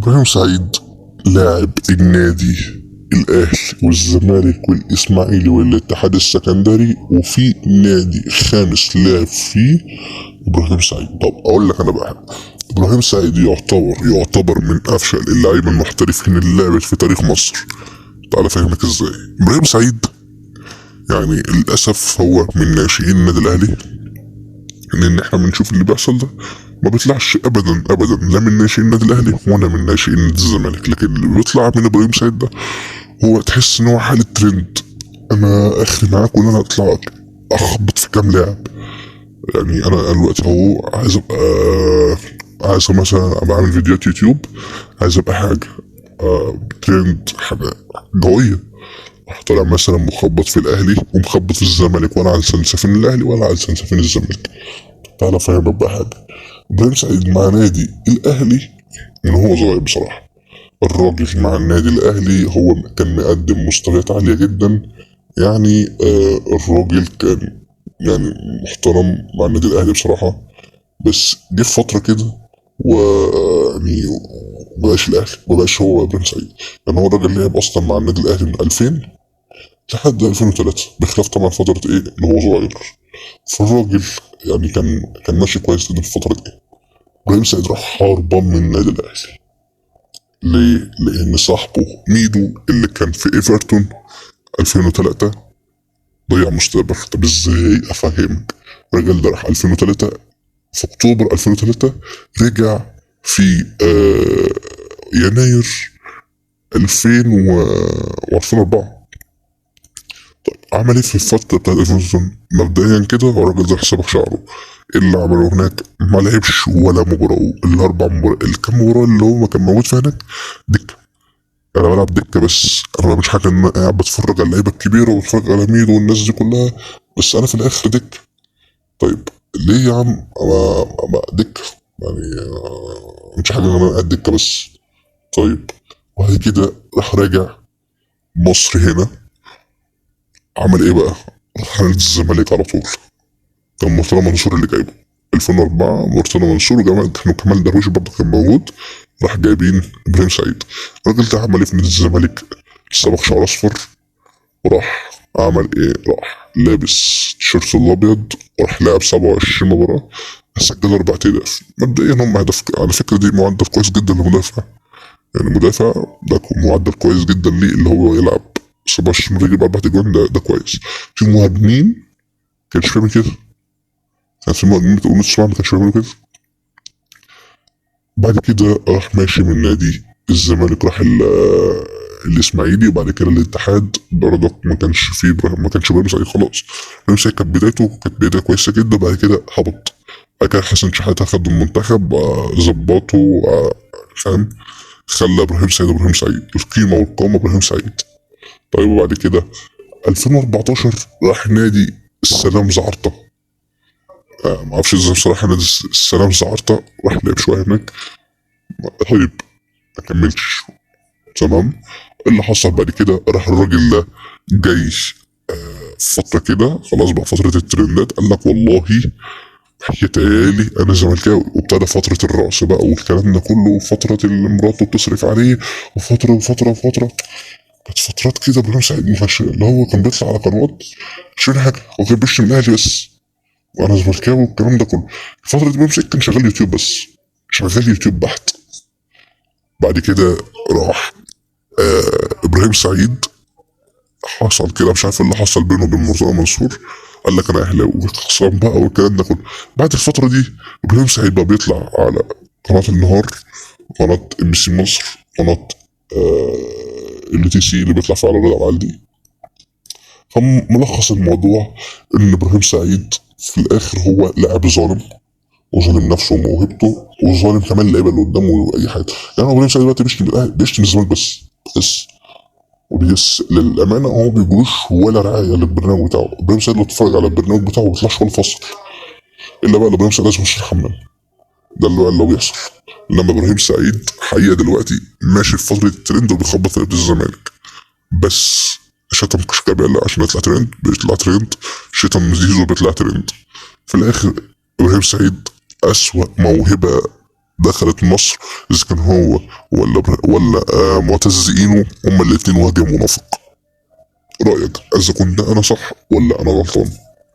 ابراهيم سعيد لاعب النادي الاهلي والزمالك والاسماعيلي والاتحاد السكندري، وفي نادي خامس لعب فيه ابراهيم سعيد. طب اقول لك انا بقى حاجة. ابراهيم سعيد يعتبر من افشل اللعيبة المحترفين اللي لعبت في تاريخ مصر. تعالى افهمك ازاي. ابراهيم سعيد يعني للاسف هو من ناشئين النادي الاهلي، لان احنا بنشوف اللي بيحصل ده ما بيطلعش ابدا ابدا، لا من ناشئين النادي الاهلي ولا من ناشئين نادي الزمالك. لكن اللي بيطلع من ابراهيم سعيد ده هو تحس ان هو حاله ترند. انا اخري معاك وان انا اطلع اخبط في كام لاعب. يعني انا دلوقتي اهو عايز ابقى، عايز مثلا ابقى عامل فيديوهات يوتيوب، عايز ابقى حاجة ترند، حاجة قوية. راح طالع مثلا مخبط في الاهلي ومخبط في الزمالك، ولا على سنسفين الاهلي ولا على سنسفين الزمالك. تعالى افهمك بقى حاجة. ابراهيم سعيد مع نادي الاهلي من هو صغير بصراحة، الراجل مع النادي الاهلي هو كان مقدم مستويات عالية جدا. يعني الراجل كان يعني محترم مع النادي الاهلي بصراحة، بس جه في فترة كده ويعني مبقاش الاهلي، مبقاش هو ابراهيم سعيد. يعني هو الراجل لعب اصلا مع النادي الاهلي من 2000 لحد 2003، بخلاف طبعا فترة ايه اللي هو صغير. فالراجل يعني كان ماشي كويس جدا في الفترة دي. ابراهيم سعيد راح هربان من النادي الاهلي. ليه؟ لان صاحبه ميدو اللي كان في ايفرتون 2003 ضيع مستقبله. طب ازاي افهمك؟ الراجل ده راح 2003، في اكتوبر 2003 رجع في يناير 2004. طيب عمل ايه في الفترة بتاعت 2003؟ مبدئيا كده الراجل ده صبغ شعره. ايه اللي عمله هناك؟ ما لعبش ولا مباراة، الاربع مباريات الكام مباراة اللي هو كان موجود فيها هناك دكة. انا بلعب دكة بس، انا ما بعملش حاجة، ان انا قاعد بتفرج على اللعيبة الكبيرة وبتفرج على ميدو والناس دي كلها، بس انا في الاخر دكة. طيب ليه يا عم انا دكة؟ يعني مش حاجة ان انا قاعد دكة بس. طيب وبعد كده راح راجع مصر هنا، عمل ايه بقى؟ راح نادي الزمالك على طول. كان مرتضى منصور اللي جايبه 2004، مرتضى منصور وجمال، كانوا كمال درويش برضه كان موجود، راح جايبين ابراهيم سعيد. الراجل ده عمل ايه في نادي الزمالك؟ صبغ شعر اصفر، وراح عمل ايه؟ راح لابس تيشيرت الابيض وراح لعب 27 مباراة، سجل 4 اهداف. مبدئيا هم اهداف على فكرة، دي معدل كويس جدا للمدافع. يعني مدافع ده معدل كويس جدا ليه، اللي هو يلعب 27 مباراة يجيب 4 اجوان، ده كويس. في مهاجمين كانش بيعمل كده، كان في مهاجمين بتقول نص ملعب ما كانش بيعملوا كده. بعد كده راح ماشي من نادي الزمالك، راح الاسماعيلي، وبعد كده الاتحاد. برضك ما كانش فيه ما كانش ابراهيم سعيد خلاص. ابراهيم سعيد كانت بدايته كانت بداية كويسة جدا، بعد كده هبط. بعد كده حسن شحاته خد المنتخب، ظبطه، فاهم، خلى ابراهيم سعيد ابراهيم سعيد القيمة والقامه ابراهيم سعيد. طيب وبعد كده 2014 راح نادي السلام زعرطه. ما اعرفش ازاي بصراحة، نادي السلام زعرطه راح لعب شوية هناك، طيب ما كملش. تمام. اللي حصل بعد كده راح الراجل ده جاي فترة كده خلاص بقى فترة الترندات، قال لك والله يا عيالي انا زملكاوي، وابتدى فترة الرقص بقى والكلام ده كله، وفترة اللي مراته بتصرف عليه، وفترة وفترة وفترة. كانت فترات كده ابراهيم سعيد ما كانش اللي هو كان بيطلع على قنوات مش فاهم حاجة، هو كان بيشتم الاهلي بس وانا زملكاوي والكلام ده كله. الفترة دي ابراهيم سعيد كان شغال يوتيوب بس، شغال يوتيوب بحت. بعد كده راح ابراهيم سعيد حصل كده مش عارف اللي حصل بينه وبين مرتضى منصور، قال لك انا اهلاوي وخصام بقى والكلام ده كله. بعد الفترة دي ابراهيم سعيد بقى بيطلع على قناة النهار، قناة ام سي مصر، قناة ال تي سي اللي بيطلع فيها على رضا العلدي. فملخص الموضوع ان ابراهيم سعيد في الاخر هو لاعب ظالم، وظالم نفسه وموهبته، وظالم كمان اللعيبة اللي قدامه واي حاجة. يعني هو ابراهيم سعيد دلوقتي بيشتم الاهلي، بيشتم الزمالك بس وبيس. للامانة هو ما بيجوش ولا رعاية للبرنامج بتاعه. ابراهيم سعيد لو اتفرج على البرنامج بتاعه ما بيطلعش ولا فصل، الا بقى لو ابراهيم سعيد عايز يخش الحمام، ده اللي هو بيحصل. انما ابراهيم سعيد حقيقة دلوقتي ماشي في فترة الترند وبيخبط في لعيبة الزمالك بس. شتم شيكابالا عشان يطلع ترند، بيطلع ترند. شتم زيزو بيطلع ترند. في الاخر ابراهيم سعيد اسوأ موهبة دخلت مصر، اذا كان هو ولا معتز اينو، هما الاتنين واد يا منافق. رايك اذا كنت انا صح ولا انا غلطان؟